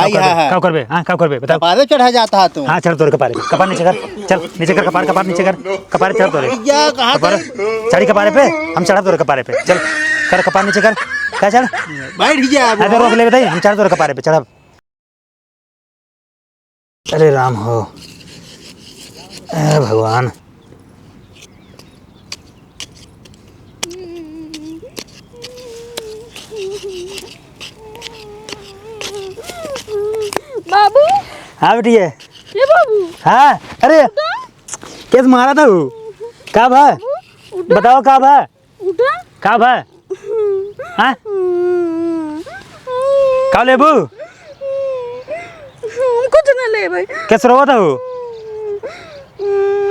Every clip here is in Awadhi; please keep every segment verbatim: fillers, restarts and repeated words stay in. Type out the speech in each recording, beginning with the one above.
आई, करबे? हाँ, हाँ। का करबे? हाँ, का करबे? बताओ। कपारे चढ़ा जाता है तू। हाँ, चढ़ तोरे कपारे पे। कपार नीचे कर। चल, नीचे कर कपार, कपार नीचे कर। कपार चढ़ तोरे। भैया, कहाँ कपार से? चढ़ी कपारे पे, हम चढ़ब तोरे कपारे पे। चल, कर कपार नीचे कर। का चढ़? बैठ जा अब। अबे रोक ले बताई, हम चढ़ब तोरे कपारे पे, चढ़ब। अरे राम हो, ए भगवान। बाबू। हाँ बिटिया। ए बाबू। हाँ, अरे। उठा। केस मारा था वो? का भा? बाबू, उठा। बताओ का भा? उठा। का भा? हाँ? का लेबू? कुछ ना लेबै। केस रोवत हो?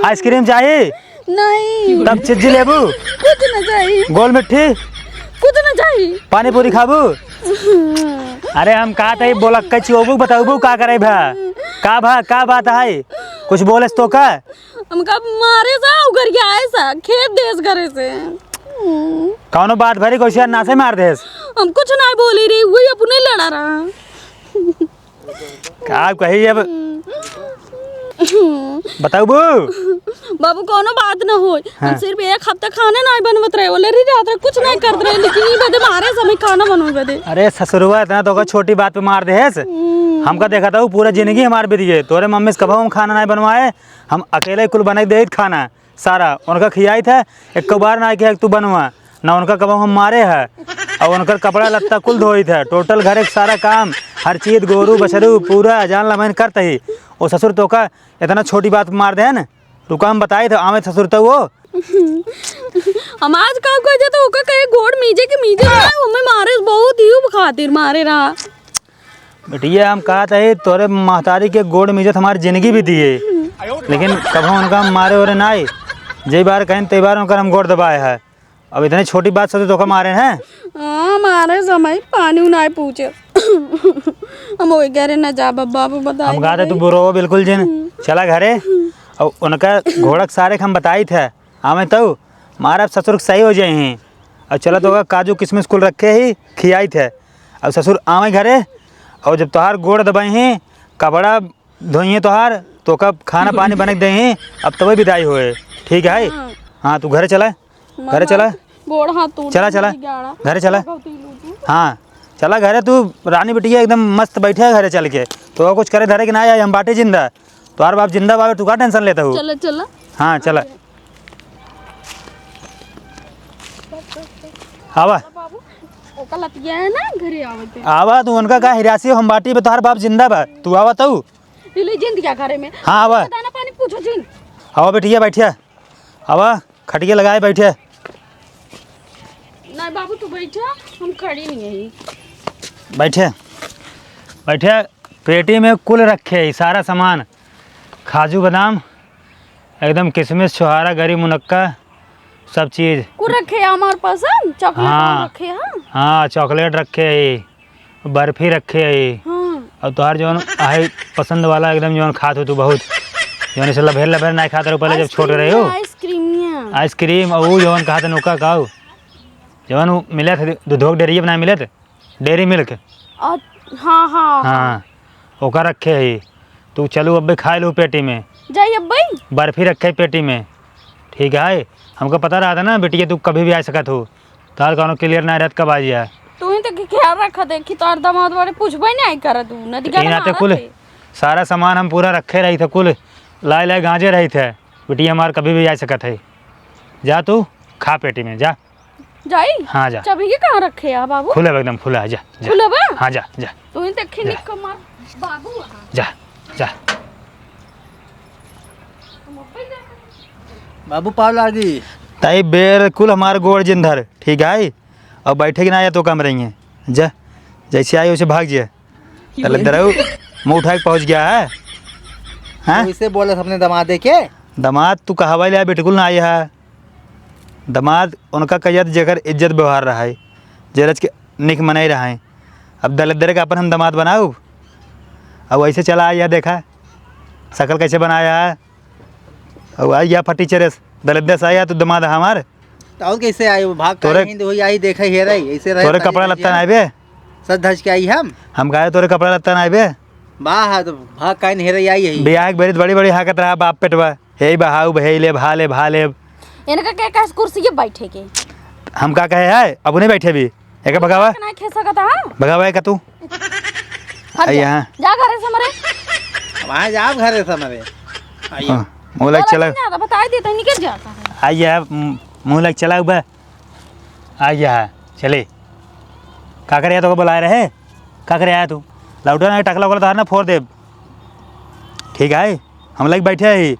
आइसक्रीम चाही? नहीं। तब चिज्जी लेबू? कुछ ना चाही। गोल मिट्ठी? कुछ ना चाही। पानी पूरी खाबू? अरे हम कहा था, ये बोलक के चिओबू, बताबू का करे भा? का भा, का बात है? कुछ बोलेस तो का? हमका मारे सा, उघर के आए सा, खेद देस घरे से। हम्म। कौनो बात भरी, कोई से नासे मार देस। हम कुछ ना बोली रही, वही अपने लड़ा रहा। का कही अब? हम्म। बताबू? बाबू, कौनो बात ना होई। हम हाँ। सिर्फ एक हफ्ता खाना ना बनवत रहे, बोले रही रात रे कुछ ना करत रहे, लेकिन ई बदे मारे समय खाना बनवे बदे। अरे ससुरवा, इतना तो छोटी बात पे मार देस। हम्म। हमका देखा था, वो पूरा जिंदगी हमार बीत गए। तोरे मम्मी से कबहू हम खाना ना बनवाए, हम अकेले कुल बनाई देत खाना सारा, उनका खियाइत है, एक बार ना कि तू बनवा, ना उनका कबहू हम मारे है, और उनकर कपड़ा लत्ता कुल धोइत है, टोटल घरे के सारा काम, हर चीज, गोरू बछरू पूरा जान लमैन करत ही। ओ ससुर तोका इतना छोटी बात मार देन, रुका हम बताइत है, आवे ससुर तो वो। हम आज का कह दे तो ओका कहे गोड़ मीजे के मीजे ना, ओमे मारे बहुत ही खातिर मारे रहा। बिटिया, हम कहत है, तोरे महतारी के गोड़ में इज्जत हमारी जिंदगी बीती है, लेकिन कभो उनका हम मारे ओरे ना आई। जे बार कहें, ते बार उनकर हम गोड़ दबाए है। अब इतनी छोटी बात से तो धोखा मारे हैं। हाँ, मारे समय पानी उनाए पूछे। हम ओए घरे न जा, बाबू, बता हम कहते, तू बुरो हो बिल्कुल जिन। हम्म। चला घरे, हम्म। और उनका घोड़क सारे के हम बताई थे। आवे तउ मारब ससुर के सही हो जाई हैं। और चला तोका काजू किशमिश कुल रखे ही खियाई थे। और ससुर आवे घरे और जब तोहार गोड़ दबाई हैं, कपड़ा धोई हैं तोहार, तोका खाना पानी बने के दे हैं, अब तबे विदाई होए। ठीक है? हाँ। हाँ, तू घरे चला, घरे चला। गोड़ हाथ टूट चला, चला। गया। घरे चला। बहुत ही लूटू। हाँ, चला घरे, तू रानी बिटिया एकदम मस्त बैठे है घरे चल के। तो कुछ करे धरे के ना आए, हम बाटे जिंदा। तोहार बाप जिंदा बावे, तू का tension लेता हूँ? चला, चला। हाँ, चला। आवा। बाबू, ओका लतिया है ना, घरे आवे के। आवा, तू उनका का हिरासी हो, हम बाटी बे, तोहार बाप जिंदा बा। तू आवा तू। ले जिंद क्या घरे में? हाँ, आवा। दाना पानी पूछो जिन। आवा बेटिया, बैठिया। आवा, खटिया लगाए बैठे। नहीं बाबू, तू बैठा, हम खड़ी नहीं है। बैठे, बैठे। पेटी में कुल रखे है, सारा सामान, काजू बादाम, एकदम किशमिश, छोहारा, गरी, मुनक्का, सब चीज। कुल रखे है हमार पसंद, chocolate हाँ। रखे है। हाँ, chocolate रखे है, बर्फी रखे है। हाँ। और तोहार जौन आहे पसंद वाला एकदम जौन खात हो तू बहुत, जौन ऐसे लभेर लभेर नाहीं खात रहो पहले जब छोट रहे हो। आइसक्रीम, आइसक्रीम, और वो जौन कहा था नौका काऊ, जौन वो मिले थे दूधोक डेरी अपना मिले थे। Dairy Milk। अ, हाँ, हाँ। हाँ, ओका रखे ही। तू चलू अब्बे खाए लू पेटी में। जाई अब्बे? बर्फी रखे पेटी में। ठीक है, हमको पता रहा था ना बिटिया तू कभी भी आ सकत हो। तार कौनो clear ना रहत कब आ जाए। तू ही तो के ख्याल रखा देखी तोर दामाद बारे पूछबे नहीं करा तू। नदी का ई नाते मारत कुल है। सारा सामान हम पूरा रखे रही थे, कुल लाए लाए गांजे रही थे। बिटिया हमार कभी भी आ सकत है। जा तू खा पेटी में, जा। जाई? हाँ, जा। चाबी के कहाँ रखे है बाबू? खुला बा एकदम, खुला है, जा, जा। खुला बा? हाँ, जा, जा, तू ही देखी जा। निक मार बाबू वहाँ। जा, जा। बाबू पाव लागी। ताई बेर कुल हमार गोड़ जिन धर, ठीक है? अब बैठे के ना आया तो कम रही है। जा, जैसे आई वैसे भाग जिया। तले दरऊ मुंह उठा के पहुंच गया है। हाँ? तो इसे बोला अपने दमादे के? दमाद तू कहवा ले बिल्कुल ना आया है। दमाद उनका कहिया त जेकर इज्जत व्यवहार रहा है, जे रच के निक मनई रहा है। अब दलिद्दर के अपन हम दमाद बनाऊ? अब वैसे चला आया, देखा सकल कैसे बनाया है। अब आई गया फटी चेरेस, दलिद्दर से आया तू दमाद हमार। तो और कैसे आए वो? भाग तोरे काहे हिंद होई आई, देखे हेरे, ऐसे रहे तोरे सारी कपड़ा लत्ता दुनिया। नाई बे? सज धज के आई हम। हम काहे तोरे कपड़ा लत्ता ना आइबे? बा, हाँ, तो भाग काहे नहीं रही आई है? बियाह के बेरी त बड़ी बड़ी हाकत रहा बाप पेटवा, "हे बहाऊ, हे ले, भा ले, भा ले।" इनका के कहे कुर्सी पे बैठे के? हम का कहे है? अब नहीं बैठे भी। एका भगावा। ना खे सकत, हाँ? भगावा एका तू। हट आई जा। यहाँ। जा घरे से मरे। वहाँ जाओ घरे से मरे। आइए। हाँ, मुँह लग बोला चला। नहीं आता, बताई देता, निकल जाता है। आइए, मुँह लग चला हुआ। आइए, चले। का करे तो बोलाए रहे? का करे आया तू? लौटा ना, टकला उकला तोहार ना फोड़ देब। ठीक है, हम लोग बैठे ही।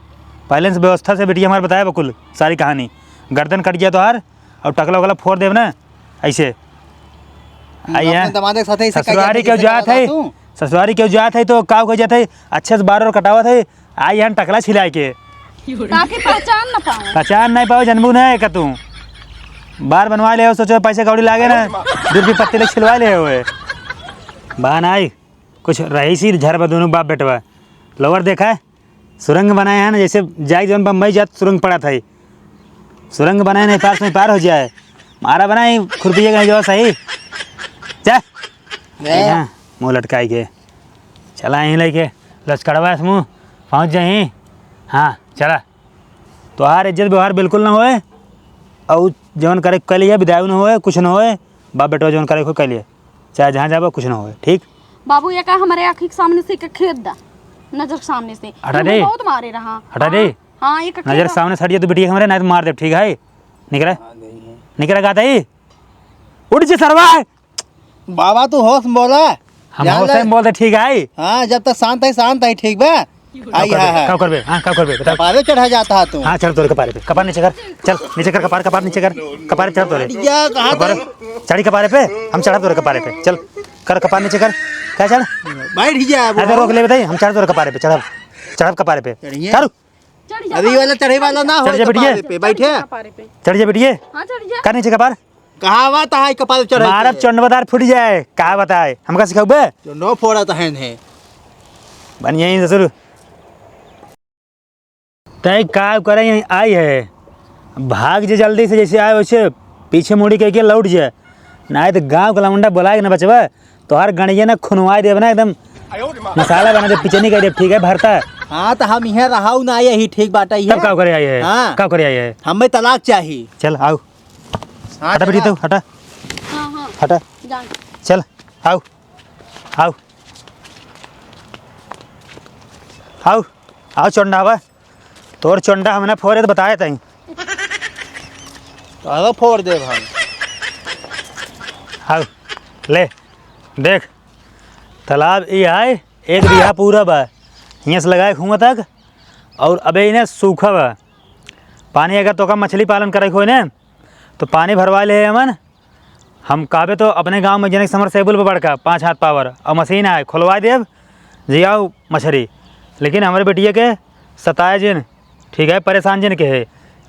पहले से व्यवस्था से बिटिया हमारे बताया बकुल सारी कहानी। गर्दन कट गया तोहार और टकला उकला फोड़ देब ना ऐसे। आई अपने हैं। दमादे के साथे ऐसे ससुरारी कइसे क्यों जात करता है? तू? ससुरारी क्यों जात है तो का हो जात है? अच्छे से बार और कटावत है, आई यहाँ टकला छिलाए के। ताकि पहचान न पावे। पहचान नहीं पावे, जनबू नहीं है का तू? बार बनवा ले हो, सोचो पैसे कौड़ी लागे ना, दूध की पत्ती ले छिलवा ले हो। बहन आई, कुछ रईसी झर बा दोनों बाप बेटवा। लोवर देखा है? सुरंग बनाए हैं ना, जैसे जाए जौन बम्बई जात सुरंग पड़ा था। सुरंग बनाए नहीं, पार से पार हो जाए। मारा बनाए खुरपिए का जो सही। जा। गए। हाँ, मुँह लटकाई के। चला यहीं लेके लचकड़वा से मुँह पहुँच जाई। हाँ, चला। तोहार इज्जत व्यवहार बिल्कुल ना होए। और जौन करे के लिए विदाई ना होए, कुछ ना होए। बाप बेटवा जौन करे को कर लिए, चाहे जहाँ जाबो कुछ ना होए, ठीक? बाबू, ये का हमारे आँखी के सामने से एक खेद दा, नजर के सामने से। हटा ये दे। बहुत मारे रहा। हटा दे। हाँ, हाँ, ये का नजर खेद के सामने से हट जा तू बिटिया हमारे, नहीं तो मार दे, ठीक है? निकले। निकले गाता ही। उठ जे सरवा। बाबा, तू होश में बोला। हम जान होश ले। में बोलते, ठीक है? हाँ, जब तक शांत है, शांत है, ठीक बा? आई, का हाँ, करबे? हाँ। का करबे? हाँ, का करबे? बताओ। कपारे चढ़ा जाता है तू। हाँ, चढ़ तोरे कपारे पे। कपार नीचे कर। चल, नीचे कर कपार, कपार नीचे कर। कपारे चढ़ तोरे। या कहाँ कपारे, तक? चढ़ी कपारे पे। हम चढ़ब तोरे कपारे पे। चल, कर कपार नीचे कर। क्या चढ़? बैठ ही जाए वो। अरे रोक ले बताई, हम चढ़ब तोरे कपारे पे, चढ़ब। चढ़ब कपारे पे। चढ़िए। चढ़। चढ़ जा। अभी वाला चढ़े वाला ना हो चढ़ जा बिटिया। कपारे पे, बैठे। कपारे पे। चढ़ जा बिटिया। हाँ, चढ़ जा। कर नीचे कपार। कहावत है कपार चढ़े मारब के। चंडवदार फूट जाए, का बताए? हमका सिखाउबे? चंडवा फोड़त है ने। बन यही ससुर। तय का करे यहीं आई है? भाग जे जल्दी से, जैसे आए वैसे पीछे मुड़ी कह के लौट जे। नाहीं तो गाँव का लवंडा बोलाए के ना बचबा, तोहार गणिये ना खुनवाए देब ना, एकदम मसाला बना दे, पिचनी कर देब, ठीक है भरता? हाँ, तो हम इहाँ रहाऊ ना, यही ठीक बात है। तब का करे आई है? हाँ। का करे आई है? हमें तलाक चाही। चल, आओ। हाँ, हटा बेटी, चला। तू हटा। हाँ, हाँ। हटा। जान। चल, आओ, आओ, आओ, आओ चोंडा, आवा। तोर चोंडा हमने फोड़े तो बताए तई। तारा फोड़ देब हम। आओ, ले, देख, तालाब ई है, एक बीघा पूरा बा, हियाँ से लगाए हुआँ तक, और अबे इन्हें सूखा बा। पानी अगर तोका मछली पालन करे के होई ने, तो पानी भरवा ले हमन। हम कहबे तो अपने गाँव में जने submersible बा बड़का, पाँच हाथ power, और मशीन आए, खोलवा देब, जियाओ मछरी। लेकिन हमरे बिटिया के सताए जिन, ठीक है, परेशान जिन के है।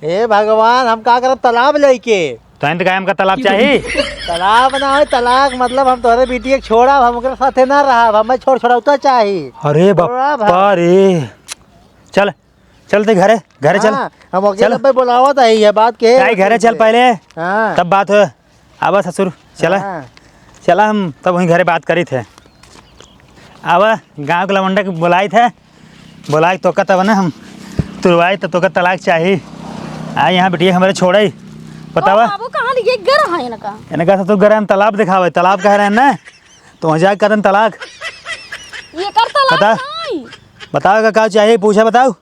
हे भगवान, हम का करब तालाब लेके? तो अंत कायम का तालाब चाही? तालाब ना हो, तलाक, मतलब हम तोहरे बिटिया के छोड़ब, हम ओकरे साथे ना रहब, हमें छोड़ छोड़ौता चाही। अरे छोड़ब हम। बापा रे। चल, चलते घरे, घरे चल। हाँ, हम वकील चल। अब्बे बुलावत है, ये बात के काहे घरे चल पहले, हाँ। तब बात हो। आवा ससुर, चला। हाँ। चला, हम तब वहीं घरे बात करी थे। आवा, गाँव के लवंडा के बुलाई थे, बुलाई तो का तब ना हम तुरवाई, तब तो का तलाक चाही। आ यहाँ बिटिया हमारे छोड़े, बतावा। ओ बाबू, कहाँ लिए गर है इनका? इनका ससुर गर हम तालाब दिखावे, तालाब कह रहे हैं ना, तो वहाँ जाके कहते हैं तलाक। ये कर तलाक बता। नहीं। बताओ का, का चाहिए, पूछा बताओ।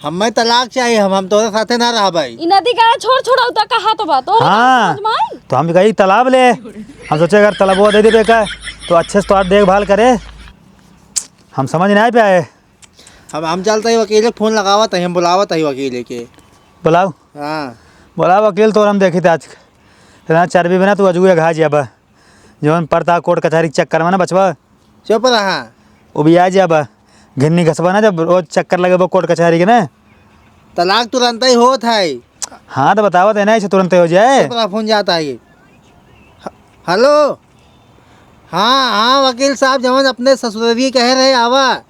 हमें तलाक चाहिए, हम, हम तोरे साथे ना रहबै। ई नदी का छोड़ छोड़ौता कहा तो बा, तो हाँ। समझ में आई? तो हम कही तालाब ले, हम सोचे अगर तालाबो दे देबे का, तो अच्छे से तोहार देखभाल करे। हम समझ नहीं पाए। हम, हम चलते ही वकील के फोन लगावत है, हम बुलावत है वकील के। बुलाओ। हाँ। बुलाओ वकील, तो हम देखी थे आज। इतना चर्बी बना, तू अजुए घा जिया बा। जौन पड़ता कोर्ट कचहरी के चक्कर में ना बचवा। चुप रहा। उबिया जाबा। घिन्नी घसबा ना, जब रोज चक्कर लगेबा कोर्ट कचहरी के ना। तलाक तुरंत ही होत है। हाँ, तो बतावत है ना, ऐसे तुरंत ही हो जाए। चुप रहा, फोन जाता है ये। ह-, हेलो। हाँ, हाँ, वकील साहब, जवन अपने ससुररी कहे रहे, आवा।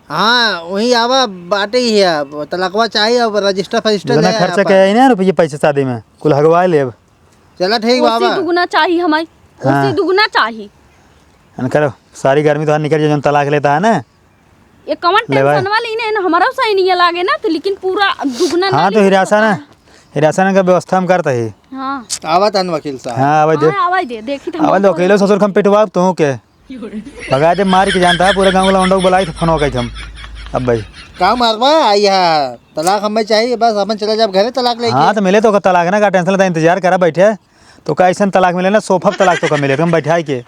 हाँ, वही आवा, बाटे ही है, अब तलकवा चाहिए, अब रजिस्टर फजिस्टर इतना ले आया खर्चा अपन। क्या है ना, रुपये पैसे शादी में, कुल हगवा लेब। चला ठीक उससे बाबा। दुगुना चाही हमारी, हाँ। उससे दुगुना चाही। इनकर सारी गर्मी तोहार निकल जाए, जौन तलाक लेता है ना। ये कौन ले भाई। Tension वाली ने, हमरो सही नहीं लागे ना, तो लेकिन पूरा दुगना हाँ, ना तो लेकिन हिरासा ना, पता है। हिरासा ना का व्यवस्था हम करता ही। हाँ। आवत हन वकील साहब। हाँ, आवाज दे। हाँ, आवाज दे, देखी तो आवाज दे, हमको वकीलो ससुर के हम पिटवाब तू के। भगा दे मार के जानता है, पूरे गाँव का लौंडा को बुलाई थे, फोन हो गई थे हम। अब भाई। का मारबा? आई हा, तलाक हमें चाहिए, बस अपन चले जाब घरे तलाक लेके। हाँ, तो मिले तो का तलाक ना का tension लेता, इंतजार करा बैठे। तो का ऐसन तलाक मिले ना, सोफा पे तलाक तो का मिले, एकदम बैठाई के।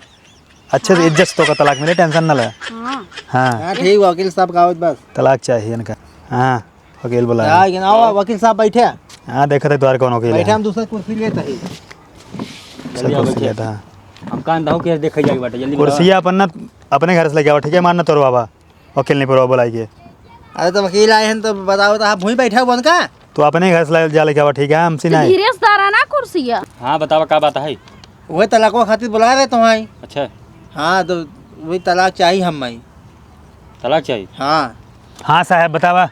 अच्छे से हाँ। इज्जत से तो का तलाक मिले, tension ना ले। हाँ। हाँ। हाँ, ठीक, वकील साहब का आवत बस। तलाक चाहिए इनका। हाँ, वकील बुलाया। हाँ, लेकिन आओ, वकील साहब बैठे। हाँ, देखा था द्वार कौन वकील बैठे, है। हम दूसरा कुर्सी लेते हैं। दूसरा जल्दी आओ, कुर्सी बैठे। लेता है। हम कान दहो के देखे जाके बैठे, जल्दी कुर्सी बुलाओ। अपन ना, अपने घर से लेके आओ, ठीक है? मारना तोर बाबा। वकील नहीं परवा बुलाई के। अरे तो वकील आए हैं तो बताओ तो आप वहीं बैठा हुआ उनका? तो अपने घर से ला-, जा लेके आवा, ठीक है, हमसे तो नहीं। धीरे से धरा ना कुर्सिया। हाँ, बतावा का बात है? वही तलाकवा खातिर बुला रहे तो हैं। अच्छा। हाँ, तो वही तलाक चाहिए हम भाई। तलाक चाहिए? हाँ। हाँ साहब, बतावा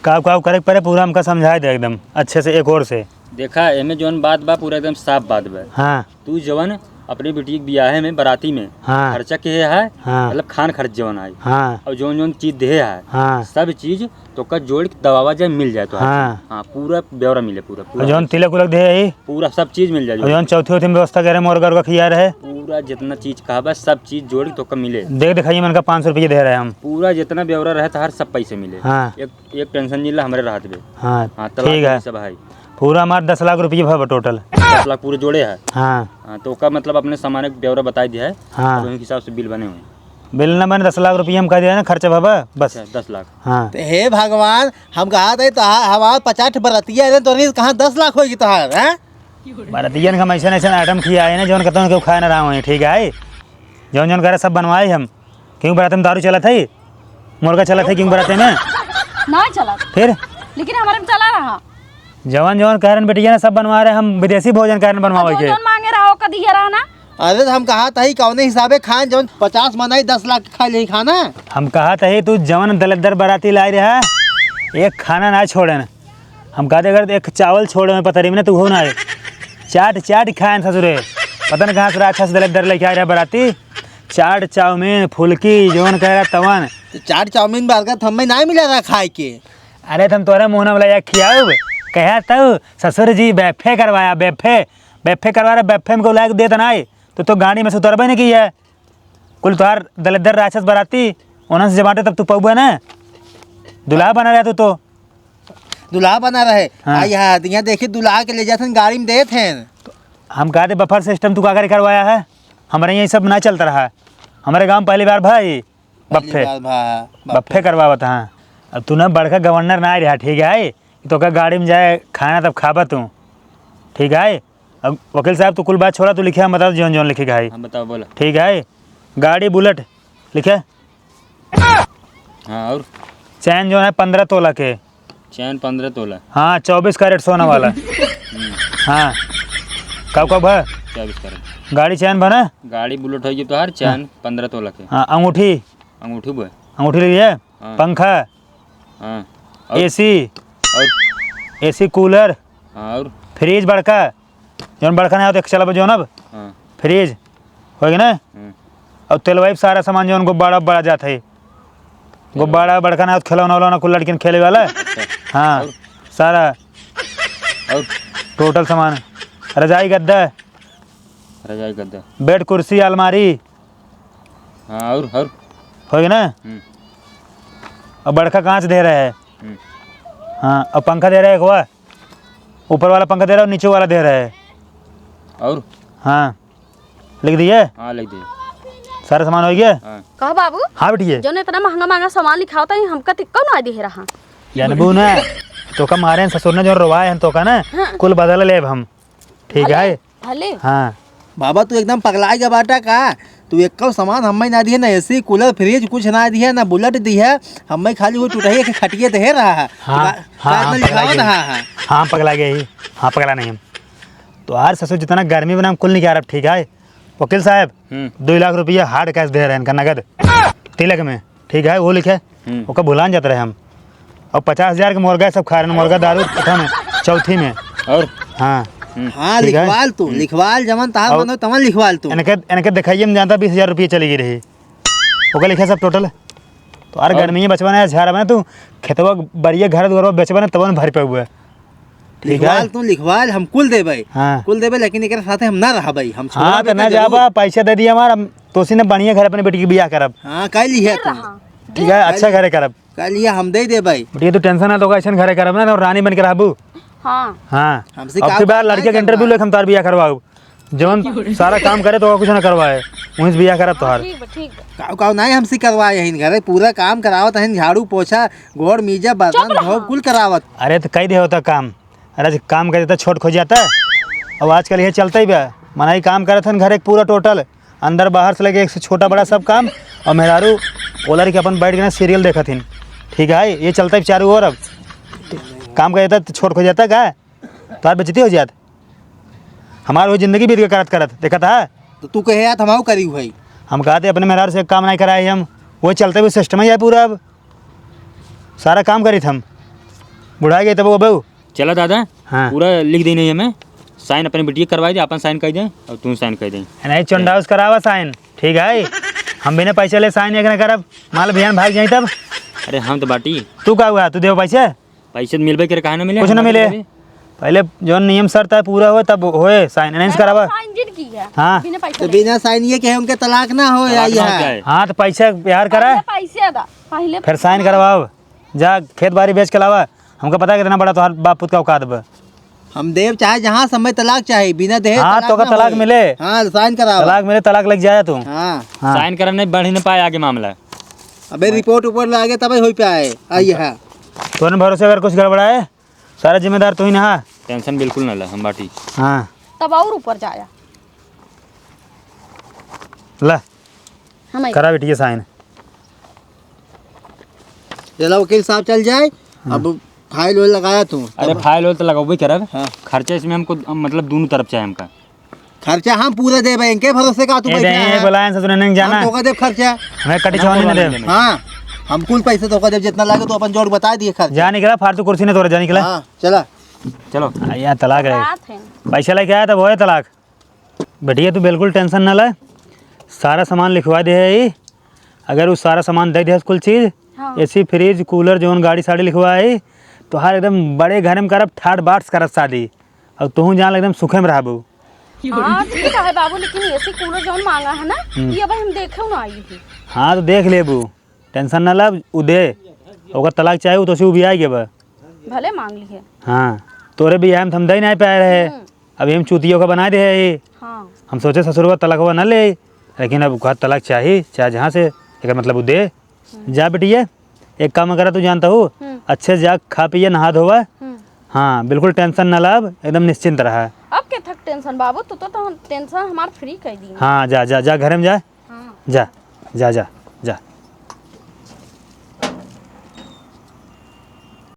का, का करे के पड़े, पूरा हमका समझाए दे एकदम अच्छे से एक ओर से। देखा, एमे जौन बात बा, पूरा एकदम साफ बात बा। हाँ। तू जवन अपनी बिटिया के बियाहे में, बराती में हाँ। खर्चा किहे है, हाँ। मतलब खान खर्च जवन आई। हाँ। और जौन जौन चीज देहे है, हाँ। सब चीज तोका जोड़ के दबावा जाए, मिल जाए तो हाँ। हाँ, पूरा ब्यौरा मिले, पूरा, पूरा और जौन तिलक उलक देहे है, पूरा सब चीज मिल जाए। और जौन चौथी उथी में व्यवस्था करे, मुर्गा उर्गा खिया रहे, पूरा जितना चीज कहबा, सब चीज जोड़ के तोका मिले। देख दिखाइए, मन का पाँच सौ रुपये दे रहे हम। पूरा जितना ब्यौरा रहे, तोहार सब पैसे मिले। हाँ। एक, एक tension नहीं ला, हमरे राहत बे। हाँ, हाँ, तलाक ठीक है। सब है। पूरा हमार दस लाख रुपये भवा total। दस लाख पूरे जोड़े है। हाँ। हाँ, तो ओका मतलब अपने सामान के ब्यौरा बताई दिया है। हाँ। तो वही हिसाब से बिल बने हुए। बिल ना बने, दस लाख रुपये हम कह दिया ना, खर्चा भवा, बस। अच्छा, दस लाख। हाँ। तो हे भगवान, हम कहा थे तो हमार पचास ठे बरतिया है, तो नहीं कहाँ दस लाख होगी तोहार, हैं? बरतियन का हम ऐसा, ऐसा item खिया है ना, जौन कहते हैं, केहू खाए ना रहा होई, ठीक है? जौन जौन करे सब बनवाए हम। क्यों बराते में दारू चलत है? मुर्गा चलत है क्यों बराते में? ना चलत। फिर? लेकिन हमारे में चला रहा। जवन जवन कह रहे हैं बेटिया ना, सब बनवा रहे हम, विदेशी भोजन कह रहे हैं बनवावे के। जवन मांगे रहा, ओका दिया रहा ना। अरे तो हम कहा तही कौने हिसाबे खाएं, जवन पचास मनाई दस लाख खा ले खाना। हम कहा तही तू जवन दलदर बराती लाई रहा, एक खाना ना छोड़े ना। हम कहते अगर एक चावल छोड़े में पतरी में ना, तू हो ना आए। चाट चाट खाएं ससुरे। पता न कहाँ से राक्षस दलदर लेके आ रहा बराती। चाट, चाउमीन, फुल्की, जौन कह रहा तवन। तो चाट, चाउमीन, बर्गर तो हमें नाहीं मिला रहा खाए के। अरे, तो हम तोरे मुँह न वाला या खियाउब। कहे तउ, "ससुर जी, बेफे करवाया, बेफे, बेफे करवा रहा, बेफे में को लायक देत नाहीं।" तो, तो गाड़ी में से उतरबे नहीं की है। कुल तोहार दलिद्दर राक्षस बराती, ओनन से जमाटे तब तू पउबे ना। दुल्हा बना रहा तू तो। दुल्हा बना रहे। हाँ। आ, यहाँ, यहाँ देखी, दुल्हा के ले जात हन, गाड़ी में देत हैं। हम कहा थे, buffer system तू का करे करवाया है? हमारे यहाँ ये सब ना चलता रहा है। हमारे गाँव पहली बार भाई, पहली बफ्फे। बार भा-, बफ्फे। बफ्फे करवावत हाँ। अब तू ना बड़का गवर्नर ना आए रहा, ठीक है? तो का गाड़ी में जाए खाना तब खाबा तू, ठीक है? अब वकील साहब, तू कुल बात छोड़ा, तू लिखे, हम बता, जौन जौन लिखे के है। हाँ, बताओ, बोलो। ठीक है, गाड़ी बुलेट लिखे। हाँ, और? चैन जौन है पन्द्रह तोला के। चैन पन्द्रह तोला। हाँ, चउबीस कैरेट सोना वाला। हम्म। हाँ, कब कब है? चउबीस कैरेट। गाड़ी चैन बना? गाड़ी बुलेट होगी तोहार, चैन हाँ। पन्द्रह तोला के। हाँ, अंगूठी? अंगूठी बा। अंगूठी ले लिए? हाँ। पंखा? हाँ। और? AC? और? AC कूलर? हाँ, और? फ्रिज बड़का? जौन बड़का ना हो तो एक चलाबे जौन अब? हाँ। फ्रिज? होइगे ना? हम्म। और तेलवाई पे सारा सामान जौन गुब्बारा उब्बारा जात है। गुब्बारा बड़का ना हो तो खिलौना उलौना कुल लड़किन खेले वाला। अच्छा। हाँ, और? सारा। और? टोटल सामान। रजाई गद्दा। रजाई गद्दा। बेड कुर्सी अलमारी। हाँ, और, और? होइगे ना? हम्म। और बड़का कांच दे रहे हैं। हम्म। हाँ, और पंखा दे रहे हैं एक हुआ। ऊपर वाला पंखा दे रहा है और नीचे वाला दे रहा है। और? हाँ, लिख दिए? हाँ, लिख दिए। सारा सामान होइगे? हाँ। कहो बाबू? हाँ बिटिया। जौन इतना महंगा महंगा सामान लिखावत है, हमका तिक्को ना दे रहा। जानबू ना, तोका मारे हैं ससुर ने जौन रोवाए हैं तोका ना, हाँ। कुल बदला लेब हम। ठीक है? भले। हाँ। बाबा, तू एकदम पगलाइ गया बाटा का? तू एक्को सामान हम्मे ना दिहे, ना AC, कूलर, फ्रिज, कुछ ना दिहे, ना बुलेट दिहे। हम्मे खाली वो टुटही के खटिये देहे रहा है। हाँ, का-, हाँ, का हाँ, इतना पगला लिखावा गए। रहा है? हाँ, पगला गए ही। हाँ, पगला नहीं हम। तोहार ससुर जितना गर्मी बनाम कुल निकाल, ठीक है? वकील साहब, हम्म। दुइ लाख रुपया hard cash दे रहे हैं इनका नगद। तिलक में। ठीक है, वो लिखे, हम्म। ओका भुलान जात रहे हम। और पचास हजार के मुर्गा सब खा रहे हैं, मुर्गा दारू कथा में, चौथी में। और? हाँ। हम्म। हाँ, ठीक है? लिखवाल तू, हम्म। लिखवाल, जवन तहार और मन हो, तवन लिखवाल तू। इनके, इनके दिखाइए में जानता बीस हजार रुपये चली गई रही। ओकर लिखे सब total। तो यार और गर्मी में बचवा ना, झाड़ में तू खेतवा, बरिया, घर दुआरवा बेचवा ना, तवन भर पे हुआ। ठीक है? लिखवाल तू, लिखवाल, हम कुल देबै। हाँ। कुल देबै, लेकिन एकरे साथे हम ना रहबै, हम हाँ, छोड़बै तो ना जाबा, पैसा दे दिया हमार, हम तोसी ने बढ़िया घर अपने बेटी के बियाह करब। हाँ, कह लिहे तू। ठीक है, अच्छा घरे करब। कह लिहे, हम दे देबै। बेटी, तू tension ना, तो ऐसन घरे करब ना, तो रानी बन के रहबू। हाँ। हाँ। हमसे अब का की बार लड़किया के interview लेके हम तार बियाह करवाऊ। जवन सारा काम करे तो कुछ ना करवाए, वहीं से बियाह करब तोहार। ठीक बा, ठीक बा। काऊ काऊ नहीं हमसे करवाए हइन घरे, पूरा काम करावत हइन, झाड़ू पोछा, गोड़ मीजा, बर्तन धोब, कुल करावत। अरे तो कई दे होता काम। अरे आज काम करे तो छोट खो जाता। अब आजकल ये चलता ही बा, मनाई काम करत हन घरे पूरा total, अंदर बाहर से लेके एक से छोटा बड़ा सब काम। और मेहरारू ओलर के अपन बैठ के ना serial देखत हन। ठीक है, ये चलता ही चारों ओर। अब काम करे तो छोट खो जाता का, तोहार बेइज्जती हो जात। हमार वो जिंदगी बीत के करत करत, देखत हा? तो तू कहे यार, हमाऊ करी हुई। हम कहते अपने मेहरारू से काम नहीं कराए हम, वो चलते हुए system ही है पूरा। अब सारा काम करी हम, बुढ़ा गए तब वो बहू। चला दादा, हाँ। पूरा लिख देने हमें, sign अपने बिटिया करवाई दे, अपन sign कर दे और तू sign कर दे। नहीं, चंडाउस करावा sign, ठीक है? हम बिना पैसे ले sign एक ना करब, माल बिहान भाग जाई तब। अरे हम तो बाटी। तू का हुआ, तू देव पैसे? पैसे तो मिलबे करे, काहे ना मिले? कुछ ना हमारे मिले। तरफ भी। पहले जो नियम शर्त है पूरा हो तब होए sign, नहीं करावा। Sign जिन की है। हाँ। बिना पैसे तो ले। बिना sign ये कहे उनके तलाक ना हो या तलाक ना हो जाए। हाँ, तो पैसा प्यार करा। पहले पैसे दा, पहले फिर sign करवाओ। जा खेत बाड़ी बेच के लावा। हमका पता है कितना बड़ा तोहार बाप पुत का औकात बा। हम देव चाहे जहाँ समय तलाक चाहे, बिना देहे हाँ, तलाक तो का ना तलाक होए। मिले। हाँ, sign करावा। तलाक मिले, तलाक लग जाए तू। हाँ। हाँ। Sign करब नहीं, बढ़ ही ना पाए आगे मामला। अबे report ऊपर लागे तबे होई पाए। आई है। तोहरे भरोसे अगर कुछ गड़बड़ाए, सारा जिम्मेदार तू ही ना हा। Tension बिल्कुल ना ला, हम बाटी। हाँ। तब और ऊपर जाया। ला, हम आई। करा बिटिया sign। चला वकील साहब चल जाए, हाँ। अब file वाइल लगाया तू। अरे तब file वाइल तो लगबे करब। हाँ। खर्चा इसमें हमको, मतलब, दोनों तरफ चाहे हमका। खर्चा हम पूरा देबे, इनके भरोसे का तू ए, बैठा दे, है? बोला इनसे, तूने नहीं जाना। हम तोका देब खर्चा। हमें कटी हम छवानी बोला नहीं देब। लेंगे। हाँ, हम कुल पैसे तोका देब, जितना लागे तू अपन जोड़ बता दिए खर्चा। जा निकला, फालतू कुर्सी ने तोड़े, जा निकला। हाँ, चला। चलो। आ, यहाँ तलाक है। बात है। पैसा लेके आया तब होए तलाक। बिटिया, तू बिल्कुल tension ना ले, सारा सामान लिखवा दे है ई। अगर उ सारा सामान दे दे कुल चीज, हाँ। AC, fridge, cooler, जौन गाड़ी साड़ी लिखवा है, तोहार एकदम बड़े घर में करब, ठाट बाट से करब शादी। और तोहू जान एकदम सुखे में रहबू। हाँ, ठीक है बाबू, लेकिन AC cooler जौन मांगा है ना, हम्म। ये अब हम देखे ना आई है। हाँ, तो देख लेबू, tension ना लब, उ दे। ओकर तलाक चाहे, उ तो से उबियाई के बा। भले मांग लिए। हाँ, तोरे बियाह में तो हम दे नहीं पाए रहे। हम्म। अब हम चूतिया का बना दे है। हाँ। हम सोचे ससुरवा तलाकवा ना ले, लेकिन अब घर तलाक चाही, चाहे जहाँ से, एकर मतलब उ दे। हम्म। जा बेटिए, एक काम करा, तू जानता हूँ, हम्म। अच्छे से जा, खा पिए, नहा धोवा। हम्म। हाँ, बिल्कुल tension ना लाब, एकदम निश्चिंत रहा। अब के थक tension बाबू, तू तो, तो tension हमार free कर दी। हाँ, जा, जा, जा, घर में जा। हाँ। जा, जा, जा, जा।